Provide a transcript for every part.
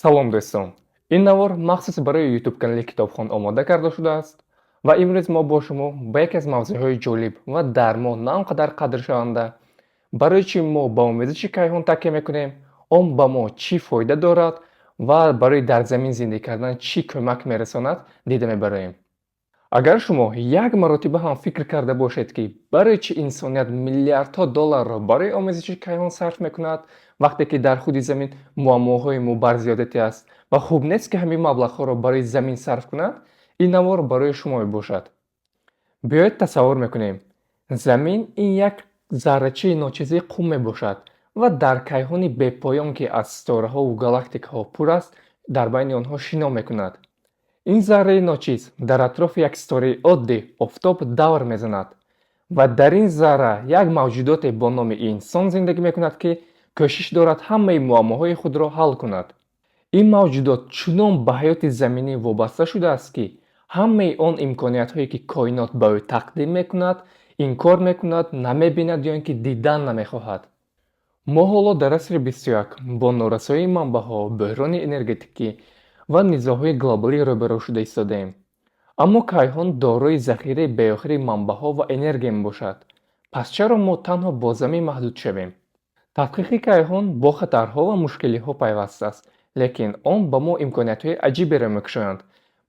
Салом, дӯстон! Ин навор махсус барои ютуб-канали Китобхон омода карда шудааст ва имрӯз мо бо шумо ба яке аз мавзӯъҳои ҷолиб ва дар мо на он қадар қадршаванда, барои чӣ мо ба омӯзиши кайҳон такя мекунем, он ба мо чӣ фоида дорад ва барои дар замин зиндагӣ кардан чӣ кӯмак мерасонад, дида мебароем. Агар шумо як маротиба ҳам фикр карда бошед, ки барои чӣ инсоният миллиардҳо долларро барои омӯзиши кайҳон сарф мекунад, вақте ки дар худи замин муаммоҳои мо барзиёдатӣ аст ва хуб нест, ки ҳамин маблағҳоро барои замин сарф кунад, ин навор барои шумо мебошад. Биёед, тасаввур мекунем: замин ин як заррачаи ночизи қум мебошад ва дар кайҳони бепоён, ки аз ситораҳову галактикаҳо пур аст, дар байни онҳо шино мекунад. Ин зарраи ночиз дар атрофи як ситораи оддӣ, офтоб, давр мезанад ва дар ин зарра як мавҷудоте бо номи инсон зиндагӣ мекунад, ки кӯшиш дорад ҳамаи муаммоҳои худро ҳал кунад. Ин мавҷудот чунон ба ҳаёти заминӣ вобаста шудааст, ки ҳамаи он имкониятҳое, ки коинот ба ӯ тақдим мекунад, инкор мекунад, намебинад ё ин ки дидан намехоҳад. Мо ҳоло дар асри 21 бо норасоии манбаъҳо, бӯҳрони энергетикӣ ва низоъҳои глобалӣ рӯбарӯ шуда истодаем, аммо кайҳон дорои захираи беохири манбаъҳо ва энергия мебошад. Пас чаро мо танҳо бо замин маҳдуд шавем? Таҳқиқи кайҳон бо хатарҳо ва мушкилиҳо пайваст аст, лекин он ба мо имкониятҳои аҷиберо мекушоянд.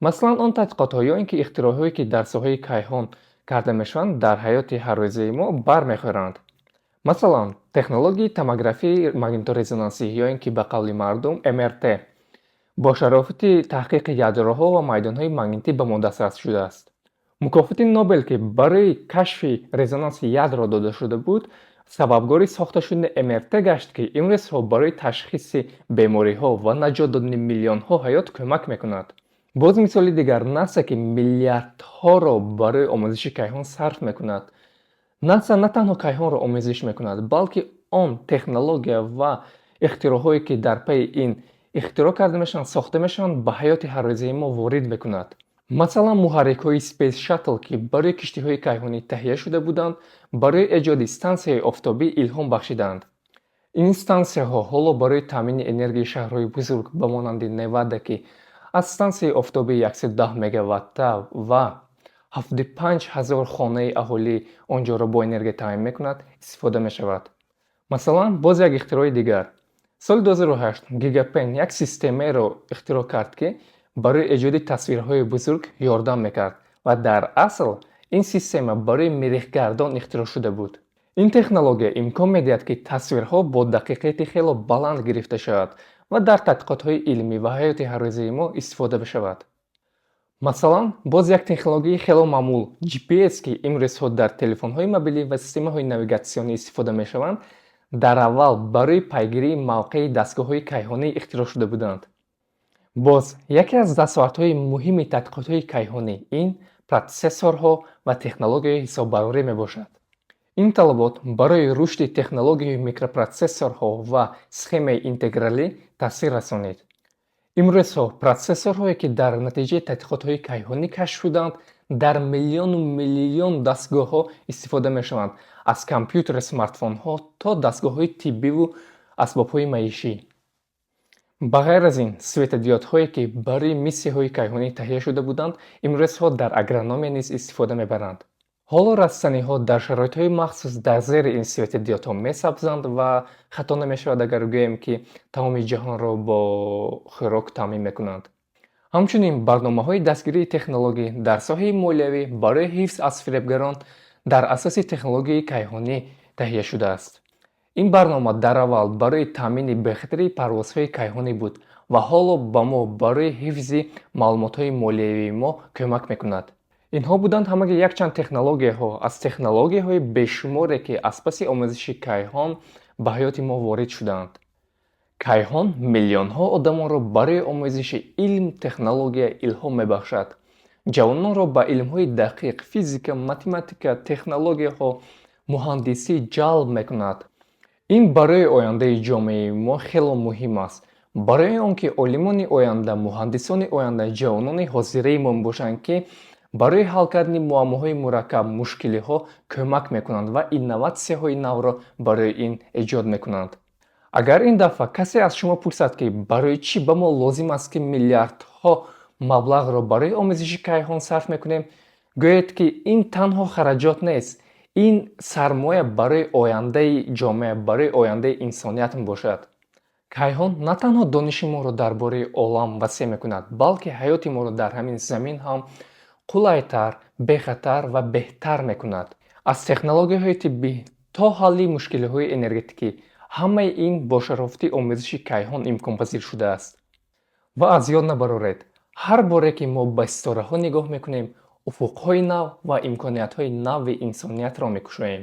Масалан, он тадқиқотҳо ё ин ки ихтироъҳое, ки дар соҳаи кайҳон карда мешаванд, дар ҳаёти ҳаррӯзаи мо бармехӯранд. Масалан, технологияи томографияи магниторезонансӣ ё ин ки ба қавли мардум МРТ бо шарофати таҳқиқи ядроҳо ва майдонҳои магнитӣ ба мо дастрас шудааст. Мукофоти Нобел, ки барои кашфи резонанси ядро дода шуда буд, сабабгори сохта шудани МРТ гашт, ки имрӯзҳо барои ташхиси бемориҳо ва наҷот додани миллионҳо ҳаёт кӯмак мекунад. Боз мисоли дигар: НАСА, ки миллиардҳоро барои омӯзиши кайҳон сарф мекунад. НАСА на танҳо кайҳонро омӯзиш мекунад, балки он технология ва ихтироъҳое, ки дар пайи ин ихтироъ карда мешаванд, сохта мешаванд, ба ҳаёти ҳаррӯзаи мо ворид мекунад. Масалан, муҳаррикҳои Space Shuttle, ки барои киштиҳои кайҳонӣ таҳия шуда буданд, барои эҷоди стансияи офтобӣ илҳом бахшиданд. Ин стансияҳо ҳоло барои таъмини энергияи шаҳрҳои бузург, ба монанди Невада, ки аз стансияи офтобии 110 мегаватта ва 75 ҳазор хонаи аҳолии он ҷоро бо энергия таъмин мекунад, истифода мешавад. Масалан, боз як ихтирои дигар: соли 2008 Гигапен як системаеро ихтироъ кард, ки барои эҷоди тасвирҳои бузург ёрдам мекард ва дар асл ин система барои миррихгардон ихтироъ шуда буд. Ин технология имкон медиҳад, ки тасвирҳо бо дақиқияти хело баланд гирифта шавад ва дар тадқиқотҳои илмӣ ва ҳаёти ҳаррӯзаи мо истифода бишавад. Масалан, боз як технологияи хело маъмул, GPS, ки имрӯзҳо дар телефонҳои мобилӣ ва системаҳои навигатсионӣ истифода мешаванд, дар аввал барои пайгирии мавқеи дастгоҳҳои кайҳонӣ ихтироъ шуда буданд. Боз яке аз дастовардҳои муҳими тадқиқотҳои кайҳонӣ ин протсессорҳо ва технологияи ҳисоббарорӣ мебошад. Ин талабот барои рушди технологияи микропротсессорҳо ва схемаи интегралӣ таъсир расонид. Имрӯзҳо протсессорҳое, ки дар натиҷаи тадқиқотҳои кайҳонӣ кашф шуданд, дар миллиону миллион дастгоҳҳо истифода мешаванд, аз компютеру смартфонҳо то дастгоҳҳои тиббиву асбобҳои маишӣ. Ба ғайр аз ин, светодиодҳое, ки барои миссияҳои кайҳонӣ таҳия шуда буданд, имрӯзҳо дар агрономия низ истифода мебаранд. Ҳоло растаниҳо дар шароитҳои махсус дар зери ин светодиодҳо месабзанд ва хато намешавад, агар гӯем, ки тамоми ҷаҳонро бо хӯрок таъмин мекунанд. Ҳамчунин барномаҳои дастгирии технологӣ дар соҳаи молиявӣ барои ҳифз аз фиребгарон дар асоси технологияи кайҳонӣ таҳия шудааст. Ин барнома дар аввал барои таъмини бехатарии парвозҳои кайҳонӣ буд ва ҳоло ба мо барои ҳифзи маълумотҳои молиявии мо кӯмак мекунад. Инҳо буданд ҳамаги якчанд технологияҳо аз технологияҳои бешуморе, ки аз паси омӯзиши кайҳон ба ҳаёти мо ворид шудаанд. Кайҳон миллионҳо одамонро барои омӯзиши илм, технология илҳом мебахшад, ҷавононро ба илмҳои дақиқ, физика, математика, технологияҳо, муҳандисӣ ҷалб мекунад. Ин барои ояндаи ҷомеаи мо хело муҳим аст, барои он ки олимони оянда, муҳандисони оянда ҷавонони ҳозираи мо мебошанд, ки барои ҳал кардани муаммоҳои мураккаб, мушкилиҳо кӯмак мекунанд ва инноватсияҳои навро барои ин эҷод мекунанд. Агар ин дафъа касе аз шумо пурсад, ки барои чӣ ба мо лозим аст, ки миллиардҳо маблағро барои омӯзиши кайҳон сарф мекунем, гӯед, ки ин танҳо хараҷот нест, ин сармоя барои ояндаи ҷомеа, барои ояндаи инсоният мебошад. Кайҳон на танҳо дониши моро дар бораи олам васеъ мекунад, балки ҳаёти моро дар ҳамин замин ҳам қулайтар, бехатар ва беҳтар мекунад. Аз технологияҳои тиббӣ то ҳалли мушкилиҳои энергетикӣ, ҳамаи ин бо шарофати омӯзиши кайҳон имконпазир шудааст. Ва аз ёд набароред, ҳар боре ки мо ба ситораҳо нигоҳ мекунем, уфуқҳои нав ва имкониятҳои нави инсониятро мекушоем.